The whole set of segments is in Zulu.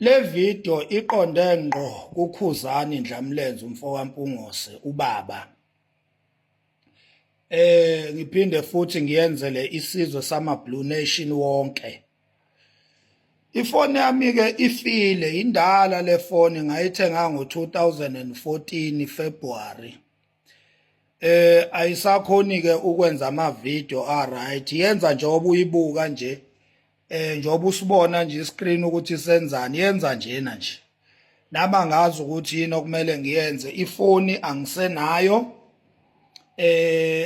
Le video iqonde ngqo kuKhuzani Ndlamlenze umfokaMpungose ubaba. Ngiphinde futhi ngiyenzele isizwe sama Blue Nation wonke. Ifoni yami ke ifile indala le foni ngayithenga ngo-2014 February. Ayisakhoni ke ukwenza ama video a right yenza njengoba uyibuka nje njengoba usibona nje iscreen ukuthi senzani yenza njena nje nami angazi ukuthi yini okumele ngiyenze ifoni angisenayo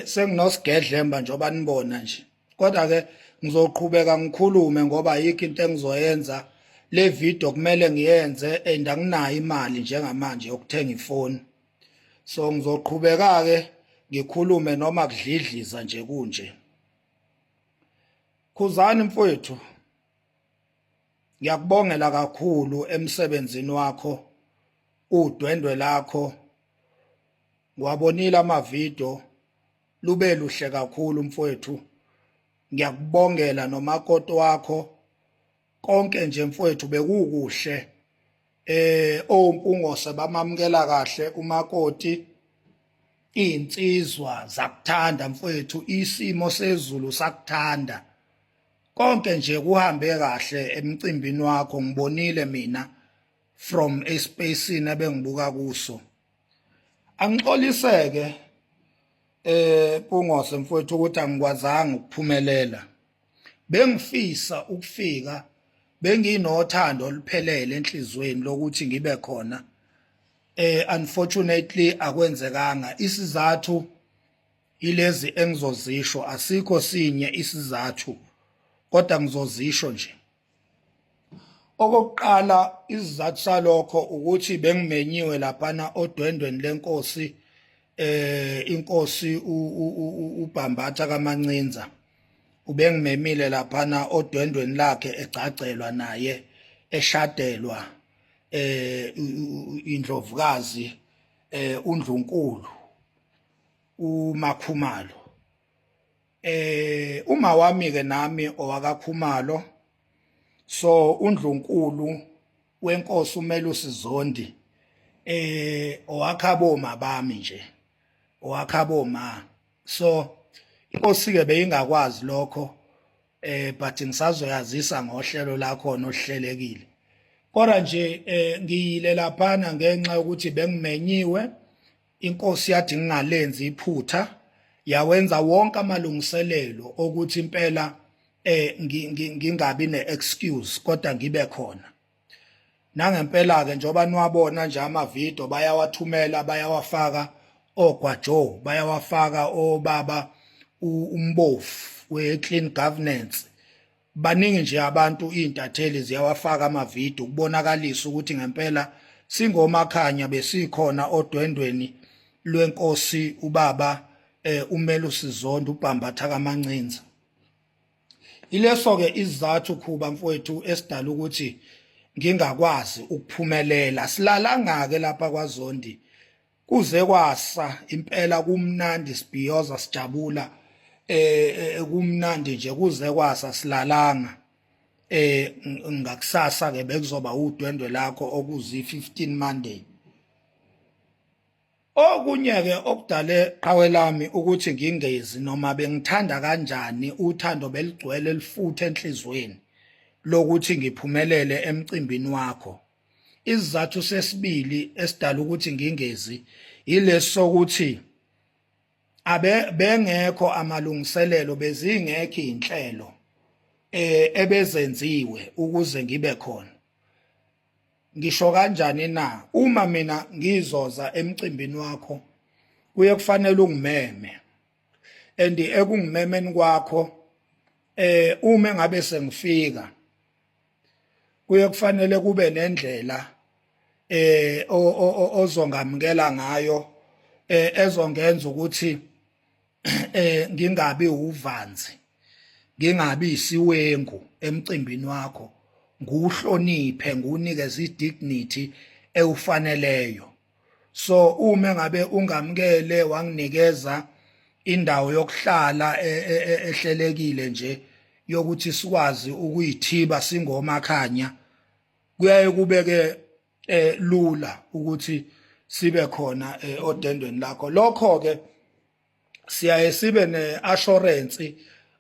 senginosigedlemba njengoba nibona nje kodwa ke ngizoqhubeka ngikhulume ngoba ayikho into engizoyenza le video kumele ngiyenze and anginayo imali njengamanje yokuthenga ifoni so ngizoqhubeka ke ngikhulume noma kudlidliza nje kunje Khuzani mfowethu ngiyakubongela kakhulu emsebenzini wakho udwendwe lakho ngiwabonile amavidiyo lube luhle kakhulu mfowethu ngiyakubongela nomakoti wakho konke nje mfowethu bekukuhle ompungose bamamukela kahle umakoti insizwa zakuthanda mfowethu isimo sezulu sakuthanda konke nje kuhambe kahle emcimbini wakho ngibonile mina from espacini ebengibuka kuso angixoliseke Pungose mfowethu ukuthi angikwazanga ukuphumelela bengifisa ukufika benginothando oluphelele enhlizweni lokuthi ngibe khona unfortunately akwenzekanga isizathu ilezi engizozisho asikho sinye isizathu kodwa ngizozisho nje okokuqala isizathu salokho ukuthi bengimenyiwe laphana odwendweni lenkosi inkosi uBhambatha kaMancinza ubengimemile laphana odwendweni lakhe egcagcelwa naye eshadelwa indlovukazi uNdlunkulu uMakhumalo uma wami ke nami owakaKhumalo so uNdlunkulu wenkosi uMelusi Zondi owakhabo mabami nje owakhabo ma so inkosi ke beyingakwazi lokho but ngisazoyazisa ngohlelo lakho nohlelekile kodwa nje ngiyile laphana ngenxa yokuthi bengimenyiwe Inkosi yathi ngingalenzi iphutha yawenza wonke amalungiselelo okuthi impela ngingabi ne-excuse kodwa ngibe khona nangempela ke njengoba niwabona nje ama-video bayawathumela bayawafaka ogwajo bayawafaka obaba umbofu we-clean governance Baningi nje abantu izintatheli ziyawafaka amavidiyo ukubonakalisa ukuthi ngempela singomakhanya besikhona odwendweni lwenkosi ubaba uMelusi Zondo uBhambatha kaMancinza. Ileso ke isizathu Khuba mfowethu esidala ukuthi ngingakwazi ukuphumelela. Silalanga ke lapha kwaZondi kuze kwasa impela kumnandi sibhiyoza sijabula kumnandi nje kuze kwasa silalanga ngakusasa ke bekuzoba udwendwe lakho okuzi 15 Monday okunye ke okudale qhawe lami ukuthi ngingezi noma bengithanda kanjani uthando beligcwele lifuthe enhlizweni lokuthi ngiphumelele emcimbini wakho Isizathu sesibili esidala ukuthi ngingezi yilesi sokuthi abe bengekho amalungiselelo bezingekho izinhlelo ebezenziwe ukuze ngibe khona ngisho kanjani na uma mina ngizoza emcimbini wakho kuye kufanele ungimeme and ekungimemeni kwakho uma ngabe sengifika kuye kufanele kube nendlela ozongamukela ngayo ezongenza ukuthi ngingabi uvanzi ngingabi isiwengu emcimbini wakho nguhloniphe ngunikeze idignity ewufaneleyo so uma ngabe ungamukele wanginikeza indawo yokuhlala ehlelekile nje yokuthi sikwazi ukuyithiba singomakhanya Kuyaye kube ke lula ukuthi sibe khona odendweni lakho. Lokho ke siyaye sibe neassurance,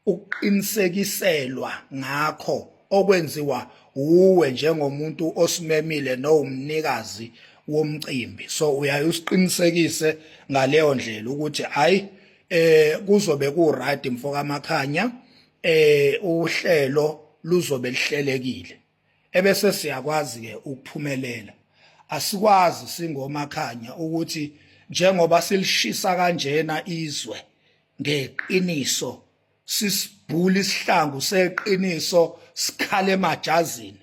ukuqinisekiselwa ngakho okwenziwa uwe njengomuntu osimemile nowumnikazi womcimbi. So uyaye usiqinisekise ngaleyo ndlela ukuthi hayi, kuzobe ku right, mfoka Makhanya, uhlelo luzobe lihlelekile, ebese siyakwazi ke ukuphumelela. Asikwazi singoMakhanya ukuthi njengoba silishisa kanjena izwe ngeqiniso, sisibhula isihlangu seqiniso, sikhale emajazini,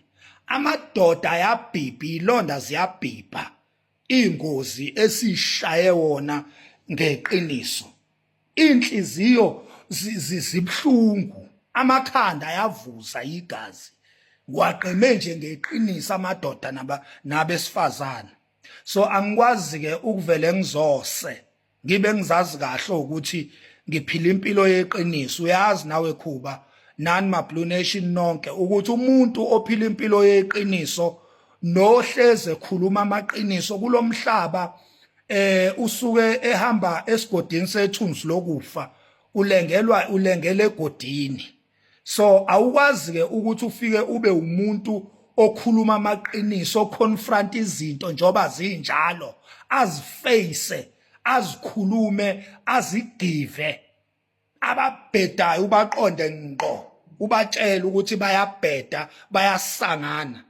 amadoda ayabhibha, ilonda ziyabhibha, ingozi esishaye wona ngeqiniso, inhliziyo zibhlungu, amakhanda ayavuza igazi, waqeme nje ngeqiniso amadoda nabesifazana. So angikwazi ke ukuvele ngizose ngibe ngizazi kahle ukuthi ngiphila impilo yeqiniso. Uyazi nawe Khuba, nani ma Blue Nation nonke, ukuthi umuntu ophila impilo yeqiniso nohleze ekhuluma amaqiniso kulomhlaba usuke ehamba esigodini sethunzi lokufa, ulengelwa, ulengele egodini. So awukwazi ke ukuthi ufike ube umuntu okhuluma amaqiniso, confront izinto njoba zinjalo, aziface, azikhulume, azigive ababhedayo, ubaqonde ngqo, ubatshela ukuthi bayabheda, bayasangana.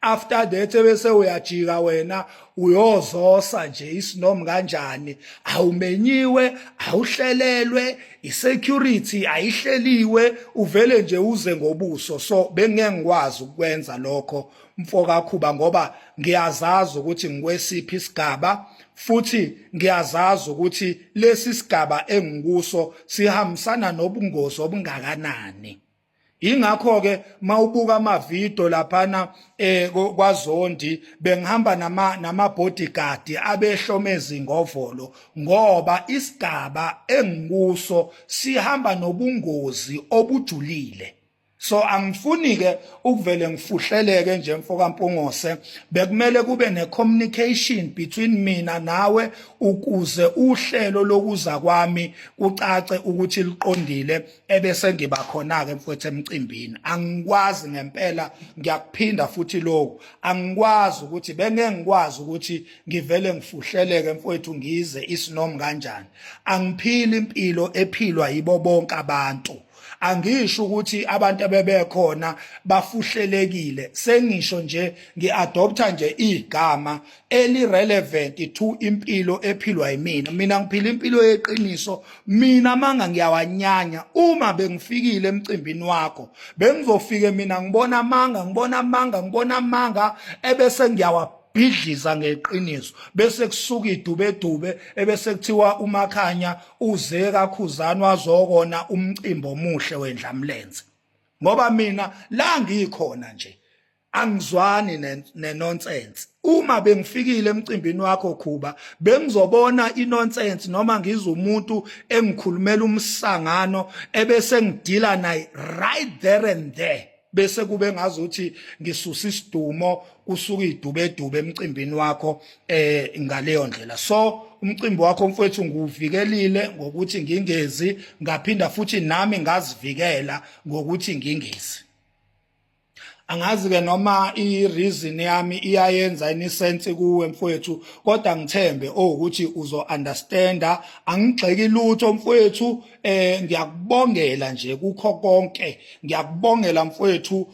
After that bese uyajika wena uyozosa nje isinomi kanjani, awumenyiwe, awuhlelelwe, isecurity ayihleliwe, uvele nje uze ngobuso. So bengeke ngikwazi ukwenza lokho, mfoka Khuba, ngoba ngiyazazi ukuthi ngikwesiphi isigaba, futhi ngiyazazi ukuthi lesi sigaba engikuso sihambisana nobungozi obungakanani. Ingakho ke mawubuka ama video laphana kwaZondi, bengihamba nama bodyguard abehlome izingovolo, ngoba isigaba engikuso sihamba nobungozi obujulile. So angifuni ke ukuvele ngifuhleleke nje, mfoka Mpungose. Bekumele kube ne communication between mina nawe ukuze uhlelo lokuza kwami kucace ukuthi liqondile, ebese ngiba khona ke, mfowethu, emcimbini. Angikwazi ngempela, ngiyakuphinda futhi lokhu, angikwazi ukuthi bengeke ngikwazi ukuthi ngivele ngifuhleleke, mfowethu, ngize isinomi kanjani. Angiphili impilo ephilwa yibo bonke abantu. Angisho ukuthi abantu abebekhona bafuhlelekile, sengisho nje ngiadopta nje igama eli relevant to impilo ephilwa yimina. Mina ngiphila impilo yeqiniso, mina manga ngiyawanyanya. Uma bengifikile emcimbini wakho, bengizofike mina ngibona amanga, ngibona amanga, ngibona amanga, ebese ngiyawabhidliza ngeqiniso, bese kusuka idubedube, ebese kuthiwa uMakhanya uze kaKhuzani wazokona umcimbi omuhle wendlamlenze. Ngoba mina la ngikhona nje angizwani nenonsense. Uma bengifikile emcimbini wakho, Khuba, bengizobona inonsense noma ngizwe umuntu engikhulumela umsangano, ebese ngidila naye right there and there, bese kube ngazuthi ngisusa isidumo, kusuka idubedube emcimbini wakho ngaleyo ndlela. So umcimbi wakho, mfowethu, ngiwuvikelile ngokuthi ngingezi, ngaphinda futhi nami ngazivikela ngokuthi ngingezi. Angazi ke noma i-reason yami iyayenza ini sense kuwe, mfowethu, kodwa ngithembe ukuthi uzo understanda. Angigxeki lutho, mfowethu, ngiyakubongela nje kukho konke, ngiyakubongela, mfowethu.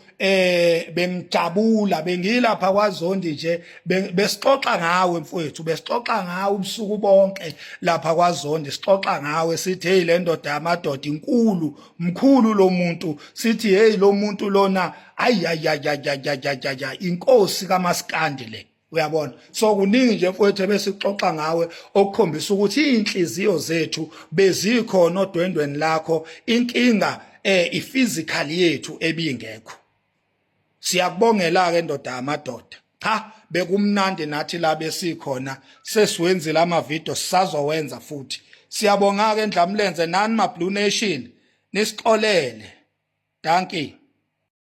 Bengijabula, bengilapha kwaZondi nje, besixoxa ngawe, mfowethu, besixoxa ngawe ubusuku bonke lapha kwaZondi, sixoxa ngawe, sithi hey, le ndoda yamadoda inkulu, mkhulu lo muntu, sithi hey, lo muntu lona, ayayayayayayaya, inkosi kaMaskandi le, uyabona. So kuningi nje, mfowethu, ebesixoxa ngawe okukhombisa ukuthi inhliziyo zethu bezikhona odwendweni lakho, inkinga iphysical yethu ebingekho. Siyakubongela ke, ndoda yamadoda. Cha, bekumnandi nathi la besikhona, sesiwenzile ama video, sisazowenza futhi. Siyabonga ke, Ndlamlenze, nani ma Blue Nation, nisixolele. Dankie.